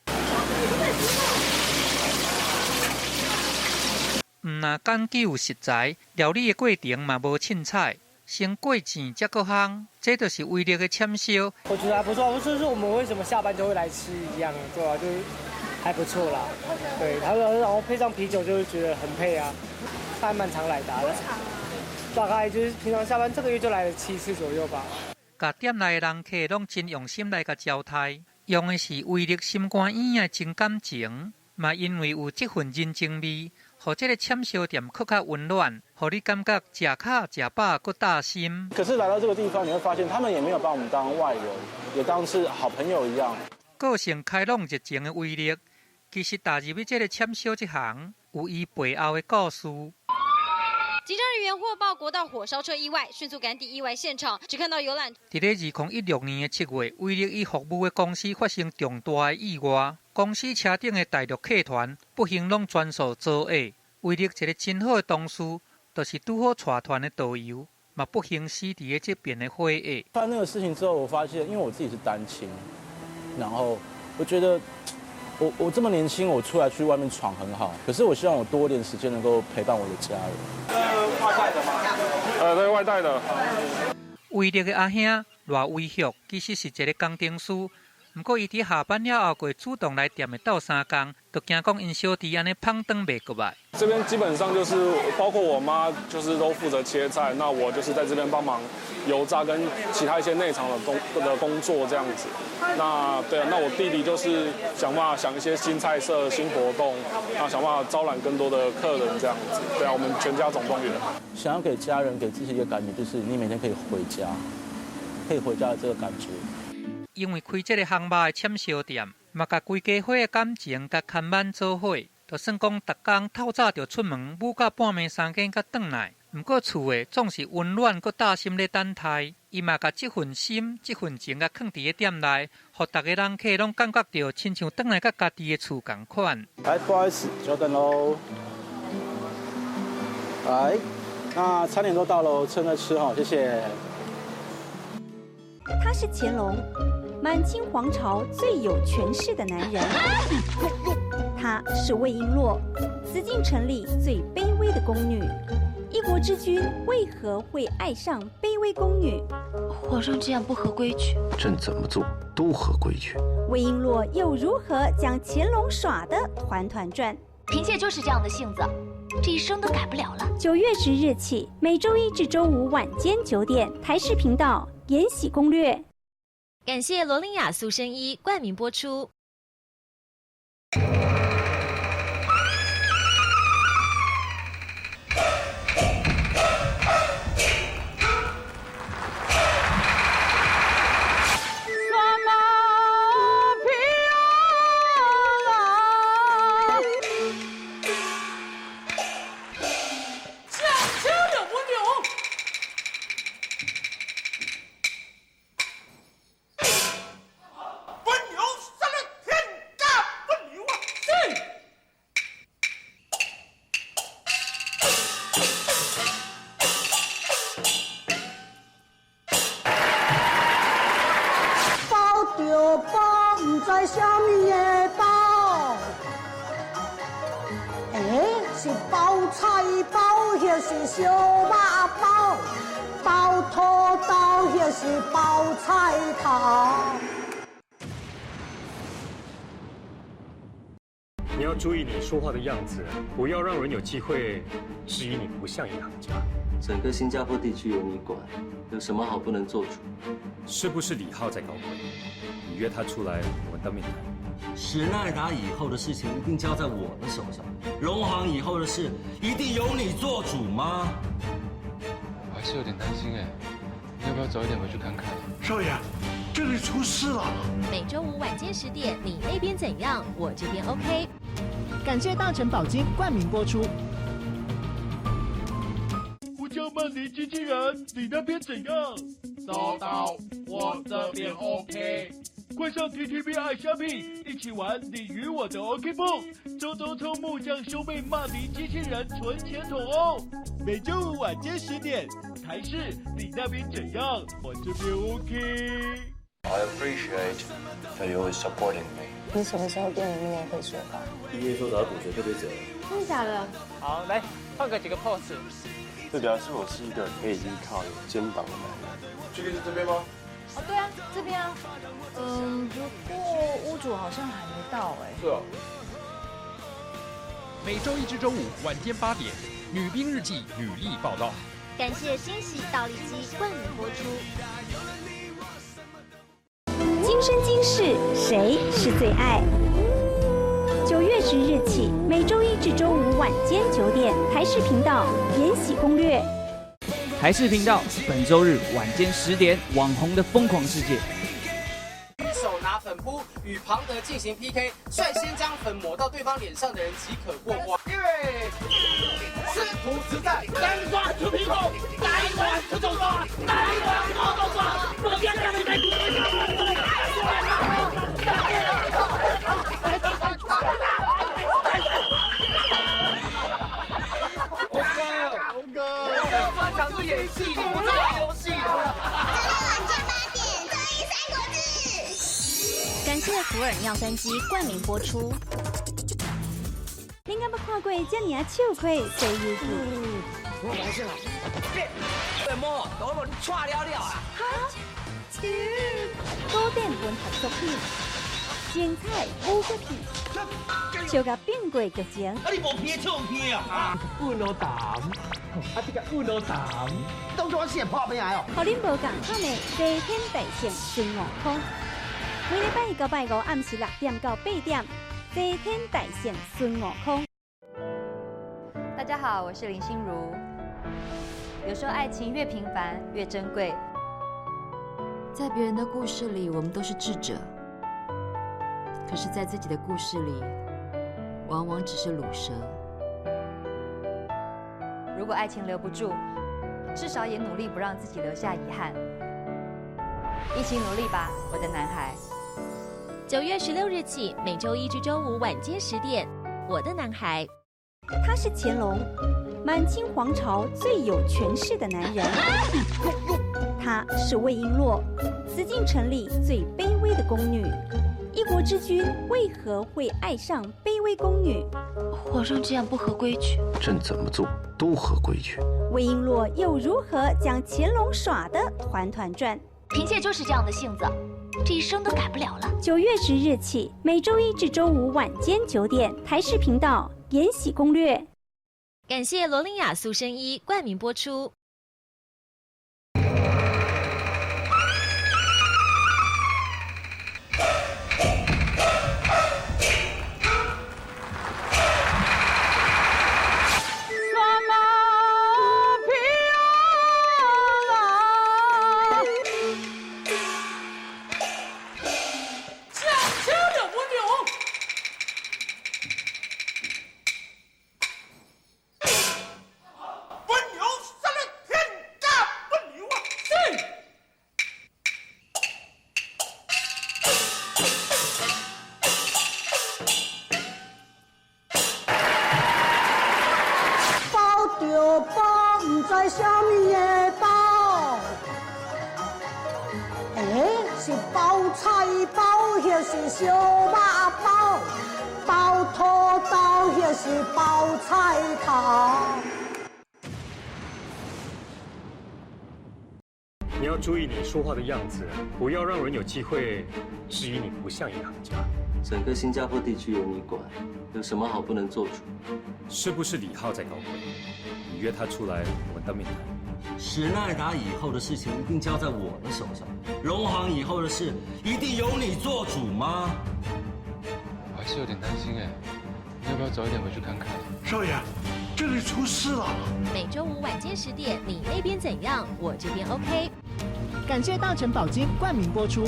毋若講究食材，料理的過程嘛無凊彩，先過糋才閣烘，這就是威力的攕燒。我覺得還不錯，就是我們為什麼下班就會來吃一樣，對啊，就是還不錯啦。對，然後配上啤酒就會覺得很配啊，還蠻常來的。大概就是平常下班，這個月就來了7次左右吧。共店內的人客攏真用心來共招待，用的是威力心肝圓的真感情，嘛因為有這份人情味，予這個攕燒店閣較溫暖，予你感覺食較食飽閣貼心。可是來到這個地方，你會發現他們也沒有把我們當外人，也當是好朋友一樣。個性開朗熱情的威力，其實踏入去這個攕燒這行，有伊背後的故事。警察人員獲報國道火燒車意外，迅速趕抵意外現場，只看到遊覽。佇咧2016年的7月，威力伊服務的公司發生重大的意外，公司車頂的大陸客團不幸攏全數遭厄。威力一個真好的同事，就是拄好帶團的導遊，嘛不幸死佇咧這邊的火下。發生那個事情之後，我發現，因為我自己是單親，然後我覺得我這麼年輕，我出來去外面闖很好，可是我希望我多點時間能夠陪伴我的家人。外帶的嗎？對，外帶的。威力的阿兄賴威旭其實是一個工程師，毋過伊佇下班了後，會主動來店內鬥相共，就驚講𪜶小弟按呢芳轉袂過來。這邊基本上就是包括我媽，就是都負責切菜，那我就是在這邊幫忙油炸跟其他一些內場的工作這樣子。那對啊，那我弟弟就是想辦法想一些新菜色、新活動，那想辦法招攬更多的客人這樣子。對啊，我們全家總動員。想要給家人、給自己一個感覺，就是你每天可以回家，可以回家的這個感覺。因為開這個烘肉的攕燒店，嘛共規家伙的感情共牽挽做伙，就算講逐工透早就出門，舞到半暝3更才轉來。毋過厝的總是溫暖閣貼心咧等待，伊嘛共這份心、這份情共囥佇咧店內，予逐个人客攏感覺著親像轉來佮家己的厝仝款。來，不好意思，久等囉。來，那餐點都到囉，趁熱吃吼，謝謝。他是乾隆，滿清皇朝最有權勢的男人。她是魏瓔珞，紫禁城裡最卑微的宮女。一國之君為何會愛上卑微宮女？皇上這樣不合規矩。朕怎麼做都合規矩。魏瓔珞又如何將乾隆耍得團團轉？嬪妾就是這樣的性子，這一生都改不了了。9月10日起，每周一至周五晚間9點，台視頻道《延禧攻略》。感謝羅琳雅塑身衣冠名播出。要注意你說話的樣子，不要讓人有機會質疑你不像銀行家。整個新加坡地區由你管，有什麼好不能做主？是不是李浩在搞鬼？你約他出來，我們當面談。史奈達以後的事情一定交在我的手上，榮航以後的事一定由你做主嗎？我還是有點擔心哎，你要不要早一點回去看看？少爺，這裡出事了！每週五晚間10點，你那邊怎樣？我這邊 OK。感謝大成寶金冠名播出。我叫曼妮機器人，你那邊怎樣？收到，我這邊 OK。快上 TTV 愛蝦皮，一起玩你與我的 OK 繃，周周抽木匠兄妹曼妮機器人存錢筒哦！每週五晚間10點，台視，你那邊怎樣？我這邊 OK。 I appreciate that you're supporting me。你什麼時候變得那麼會說話？畢業說找到補學特別者。真的假的？好，來換個幾個 pose。這表示我是一個可以依靠有肩膀的男人。這個是這邊嗎？哦，對啊，這邊啊。嗯，不過屋主好像還沒到哎。是啊。每週一至週五晚間8點，《女兵日記》女力報道。感謝欣喜倒立機冠名播出。今生今世，誰是最愛？9月10日起，每週一至週五晚間9點，台視頻道《延禧攻略》。台視頻道本週日晚間10點，網紅的瘋狂世界。手拿粉撲與龐德進行 PK，率先將粉抹到對方臉上的人即可過關。因為師徒之戰，南瓜出屁股，南瓜出動作，南瓜出動作，我今日你龍哥，龍哥，專長是演戲，你不是玩遊戲的。晚間8點，綜藝三國志。感謝福爾尿酸機冠名播出。恁敢捌看過這爾仔笑虧《西遊記》？我來先啦，別，別摸，等我你踹了了啊！哈，古典文學作品，精彩武俠片，笑甲變過劇情。啊，你無片唱片啊？阮老膽，啊，這個阮老膽，當初我是會破病哦。予恁無仝款的齊天大聖孫悟空，每禮拜一到拜五暗時6點到8點，齊天大聖孫悟空。大家好，我是林心如。有時候愛情越平凡越珍貴。在別人的故事裡，我們都是智者；可是，在自己的故事裡，往往只是魯蛇。如果愛情留不住，至少也努力不讓自己留下遺憾。一起努力吧，我的男孩。9月16日起，每週一至週五晚間10點，《我的男孩》。他是乾隆，滿清皇朝最有權勢的男人。她是魏瓔珞，紫禁城裡最卑微的宮女。一國之君為何會愛上卑微宮女？皇上這樣不合規矩。朕怎麼做都合規矩。魏瓔珞又如何將乾隆耍得團團轉？嬪妾就是這樣的性子，這一生都改不了了。9月10日起，每週一至週五晚間9點，台視頻道《延禧攻略》。感謝羅琳雅塑身衣冠名播出。你要注意你說話的樣子，不要讓人有機會質疑你不像銀行家。整个新加坡地区由你管，有什么好不能做主？是不是李浩在搞鬼？你约他出来，我们当面谈。史奈达以后的事情一定交在我的手上，荣航以后的事一定由你做主吗？我还是有点担心哎，你要不要早一点回去看看？少爷，这里出事了。每周五晚间10点，你那边怎样？我这边 OK。感谢大成保金冠名播出。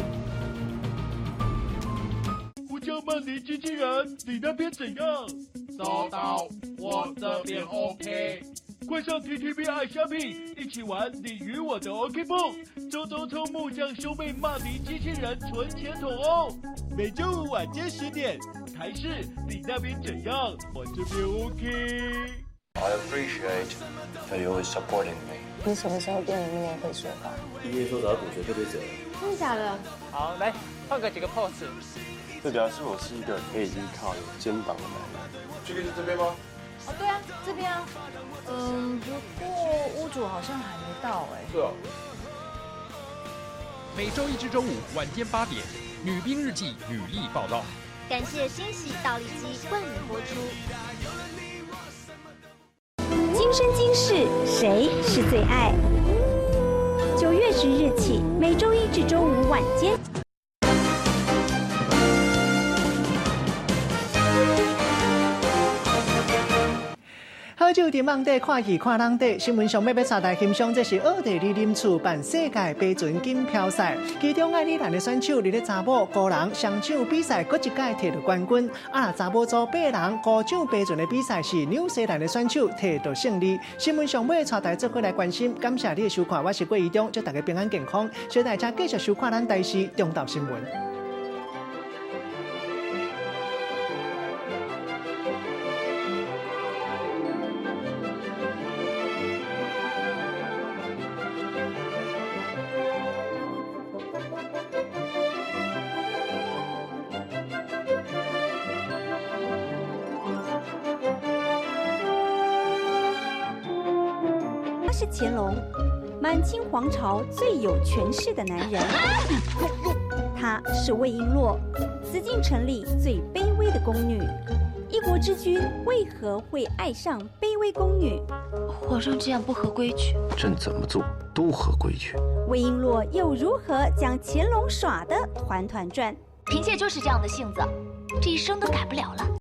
呼叫曼尼机器人，你那边怎样？收到，我这边 OK。快上 TTV 爱虾米，一起玩你与我的 OK 绷，周周抽木匠兄妹骂敌机器人存钱筒哦。每周五晚间10点，台视你那边怎样？我这边 OK。 I appreciate that you're always supporting me。你什么时候变得那么会说话？毕业说找到补学特别者。真的假的？好，来换个几个 pose。这表示我是一个可以依靠、有肩膀的男人。这个是这边吗？哦，对啊，这边啊。嗯，不过屋主好像还没到哎。是哦。每周一至周五晚间8点，《女兵日记》女力报道。感谢欣喜倒立机冠名播出。今生今世，谁是最爱？9月10日起，每周一至周五晚间。好酒伫网底看戏看人底，新闻上欲带来欣赏，这是奥地利林厝办世界帆船锦标赛，其中爱尔兰的选手伫咧查某个人双桨比赛，阁一届摕到冠军。啊，查某组八人孤桨帆船的比赛是纽西兰的选手摕到胜利。新闻上欲带大家做伙来关心，感谢你的收看，我是郭怡中，祝大家平安健康，小大家继续收看咱台视中昼新闻。他是乾隆，满清皇朝最有权势的男人。她是魏璎珞，紫禁城里最卑微的宫女。一国之君为何会爱上卑微宫女？皇上这样不合规矩。朕怎么做都合规矩。魏璎珞又如何将乾隆耍得团团转？嫔妾就是这样的性子，这一生都改不了了。